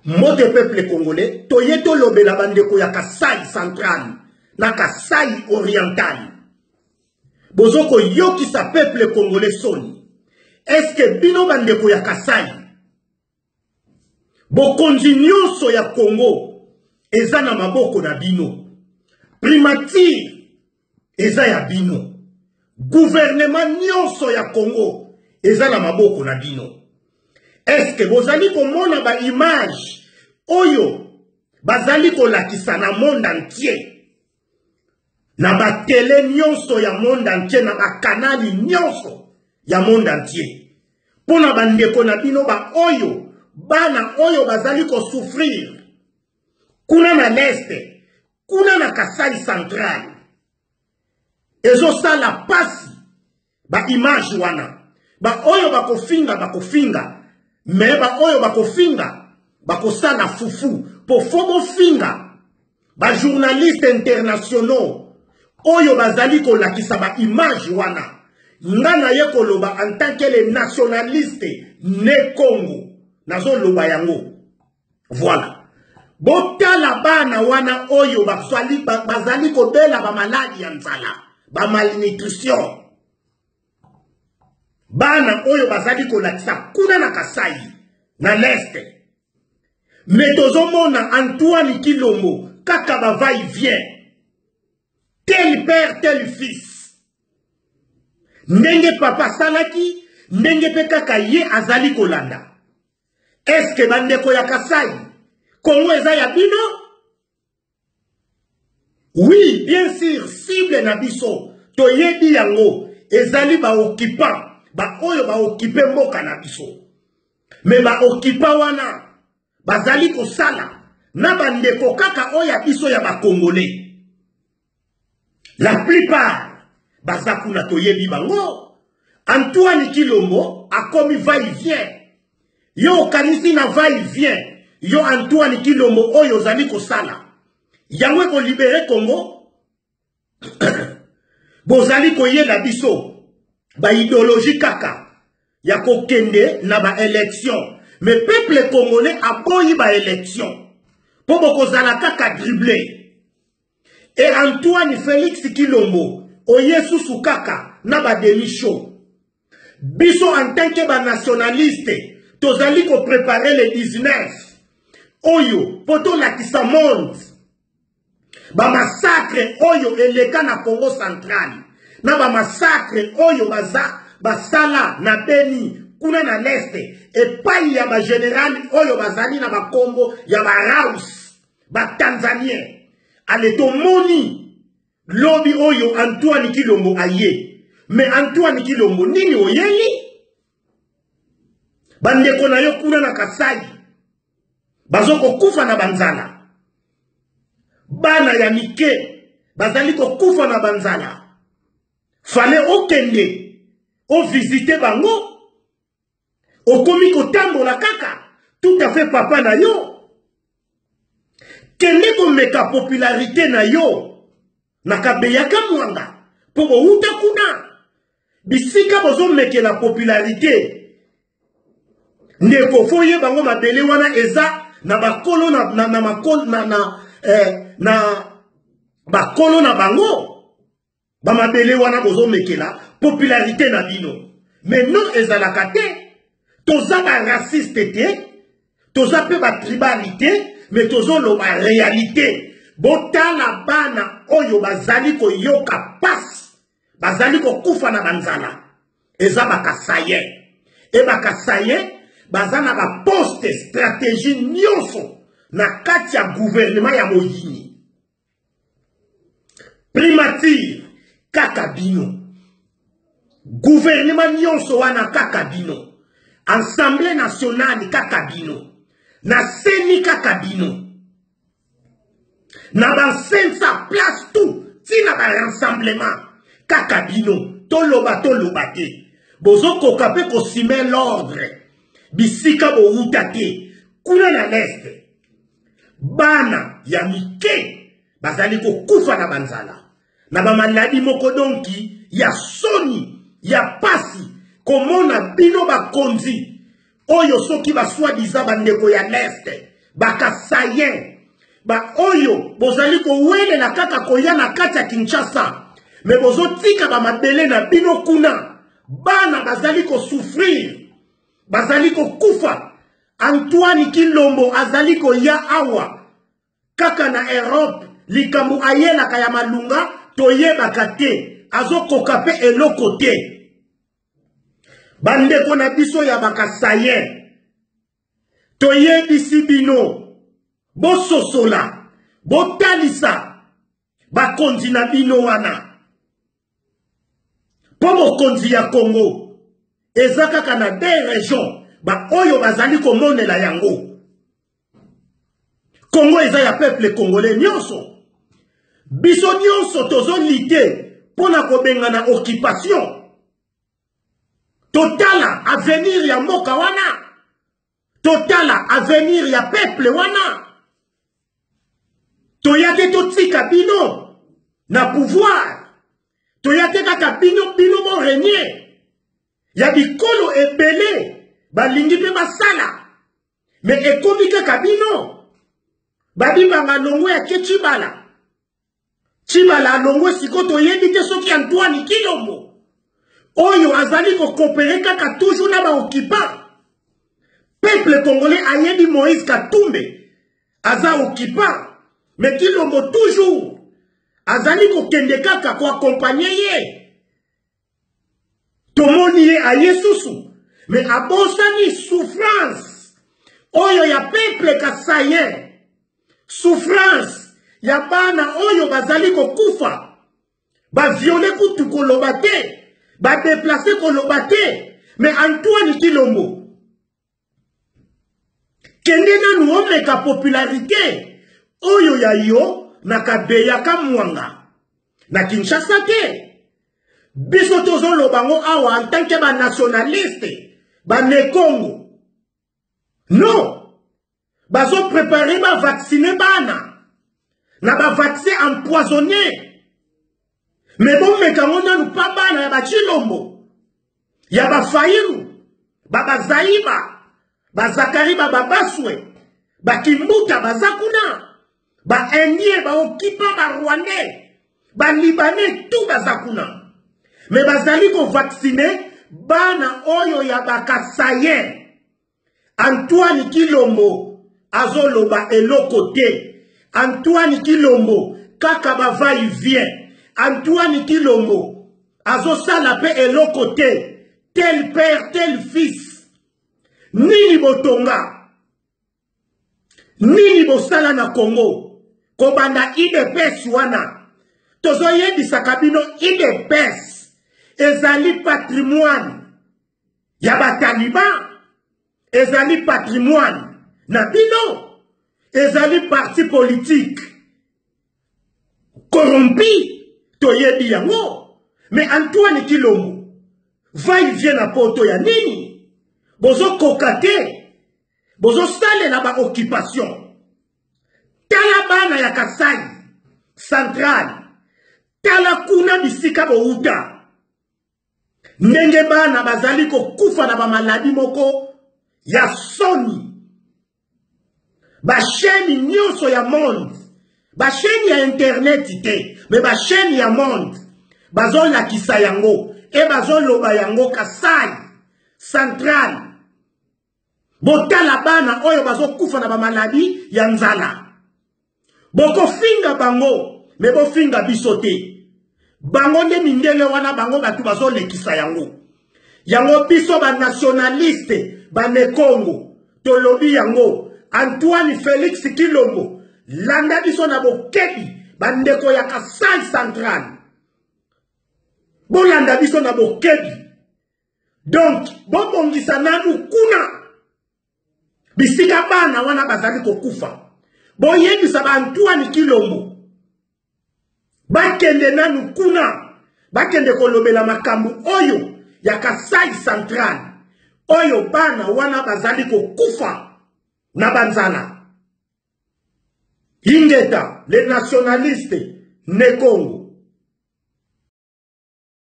Mbote peuple congolais, toye tolobela bandeko ya Kasai central na Kasai oriental. Bozo koyokisa peuple congolais soni. Est-ce que bino bandeko ya Kasai bokonzi nyonso ya Congo eza na maboko na bino? Primature eza ya bino. Gouvernement nyonso ya Congo eza na maboko na bino. Est-ce que bozali komona ba image oyo bazali kolakisa na monde entier? Na ba tele nyonso ya monde entier, na ba kanali nyonso ya monde entier. Mpo na bandeko na bino ba oyo, bana oyo bazali kosouffrir kuna na l'est, kuna na Kasai Central, ezosala pasi ba image wana. Ba oyo bakofinga bakofinga, me ba oyo bakofinga bakosala fufu po fo bofinga ba journalistes internationaux oyo bazali kolakisa ba image wana. Nga na ye koloba en tant que le nationaliste ne Congo, nazoloba yango. Voilà. Botala bana wana oyo bazali kobela ba maladi ya nzala, ba malnutrition. Bana oyo bazali kolakisa kuna na Kasai, na l'Est. Mais tozomona Antoine Kilombo kaka ba va-et-vient. Tel père, tel fils. Ndenge papa asalaki, ndenge pe kaka ye azali kolanda. Est-ce que bandeko ya Kasai, Congo eza ya bino? Oui, bien sûr, cible na biso, toyebi yango, ezali ba occupants, ba oyo ba occuper mboka na biso. Mais ba occupants wana bazali kosala na bandeko kaka oyo ya biso ya ba Congolais. La plupart baza kuna toyebi bango. Antoine Kilombo akomi va-et-vient. Yo okanisi na va-et-vient yo Antoine Kilombo oyo ozali kosala yango ekolibere Congo? Bozali koyela biso ba idéologie kaka ya kokende na ba élection, mais peuple congolais aboyi ba élection po bokozala kaka dribblé. Et Antoine Félix Kilombo oye susu kaka na ba demi-show. Biso en tant que ba nationaliste tozali ko préparer le 19 oyo po tolakisa monde ba massacre oyo eleka na Congo central, na ba massacre oyo baza basala na Beni kuna na l'Est epai ya ba général oyo bazali na ba kombo ya ba Raus, ba Tanzanien. Ale tomoni lobi oyo Antoine Kilombo aye. Mais Antoine Kilombo nini oyeli? Bandeko na yo kuna na Kasai bazo kokufa na banzala. Bana ya mike bazali kokufa na banzala. Fallait okende o visiter bango. Okomi kotambola kaka tout à fait papa na yo. Kende komeka popularité na yo na Kabeyaka Mwanga po bowuta kuna bisika bozomekela popularité. Ndeko fo yeba bango mabele wana eza na bakolo na, na, na, makolo, na, na, eh, na bakolo na bango. Ba mabele wana bozomekela popularité na bino. Mais non, ezalaka te. Toza ba raciste te, toza pe ba tribalité, mais tozoloba réalité. Botala bana oyo bazali koyoka pasi, bazali kokufa na banzala. Eza ba Kasaïen. E ba Kasaïen baza na ba poste stratégie nyonso na kati ya gouvernement ya moyini. Primature kaka bino. Gouvernement nyonso wana kaka bino. Assemblée nationale kaka bino. Na CENI kaka bino. Na ba sensa place tout, tina ba rassemblement kaka bino. Toloba toloba te. Bozokoka pe kosime l'ordre. Bisika bowuta te. Kuna na l'est. Bana ya mike bazali kokufa na banzala, na ba maladi moko donki ya soni ya pasi komona bino bakonzi oyo soki ba soi-disant bandeko ya l'est. Bakasayen, baoyo bozali kowelela kaka koya na kati ya Kinshasa, me bozotika bamabele na bino kuna, bana bazali kosouffrir, bazali kokufa. Antoine Kilombo azali koya awa kaka na Europe, likambo ayelaka ya malunga toyebaka te, azokoka mpe eloko te. Bandeko na biso ya Bakasayen, toyebisi bino bososola, botalisa bakonzi na bino wana, mpo bokonzi ya Congo eza kaka na deux regions baoyo bazali komonela yango. Congo eza ya peuple congolais nyonso. Biso nyonso tozolite mpo na kobengana occupation. Totala avenir ya mboka wana, totala avenir ya peuple wana. Toya te totika bino na pouvoir, toya te kaka bino bino bo régner ya bikolo ebele balingi mpe basala, me ekomi kaka bino babibanga longwe ya ke Tshibala. Tshibala alongwe siko toyebi te soki Antoine Kilombo oyo azali kokopere kaka toujours na baoccupant. Peuple congolais ayebi Moïse Katumbi aza occupant, mais Kilombo toujours azali kokende kaka koakompagne ye. Tomoni ye aye susu, mais abosani souffrance oyo ya peuple kasayen, souffrance ya bana oyo bazali kokufa, baviole kutu koloba te, badeplace koloba te. Mais Antoine Kilombo, kende nanu omeka popularité oyo ya yo na Kabeya Kamwanga na Kinshasa te. Biso tozoloba ngo awa en tant que ba nationaliste ba Nekongo. Non, bazo préparer ba vacciner bana na ba vaccin empoisonné. Mais bomeka ngo nanu pa bana ya ba Tshilombo, ya ba Fayulu, ba Bazaiba, ba Zakari, ba Babaswe, ba Kimbuta baza kuna, ba Indien, ba occupants, ba Rwandais, ba Libanais, tout baza kuna. Mais bazali ko vacciner bana oyo ya ba Kasayen. Antoine Kilombo azoloba eloko te. Antoine Kilombo kaka ba va et vient. Antoine Kilombo azosala pe eloko te. Tel père, tel fils. Nini botonga? Nini bosala na Congo? Kobanda IDPS wana. Tozoyebisaka bino IDPS ezali patrimoine ya ba Taliban, ezali patrimoine na bino, ezali parti politique corrompu, toyebi yango. Mais Antoine Kilombo va il vient na poto ya nini? Bozokoka te, bozosalela ba occupation. Tala bana ya Kasai Central, tala kuna bisika bouta, ndenge bana bazali kokufa na ba maladi moko ya soni. Ba chaîne nyonso ya monde, ba chaîne ya internet te, mais ba chaîne ya monde bazolakisa yango e bazoloba yango. Kasai Central, botala bana oyo bazokufa na ba maladi ya nzala. Bokofinga bango, me bofinga biso te. Bango nde mindele wana, bango bato bazolekisa yango. Yango biso ba nationaliste ba Nekongo tolobi yango. Antoine Félix Kilombo, landa biso na bokebi, bandeko ya Kasai Central, bolanda biso na bokebi. Donc bobongisa nanu kuna bisika bana wana bazali kokufa. Boyebisa ba Antoine Kilombo bakende nanu kuna, bakende kolobela makambo oyo ya Kasai Central oyo bana wana bazali kokufa na banzala. Ingeta, les nationalistes Nekongo.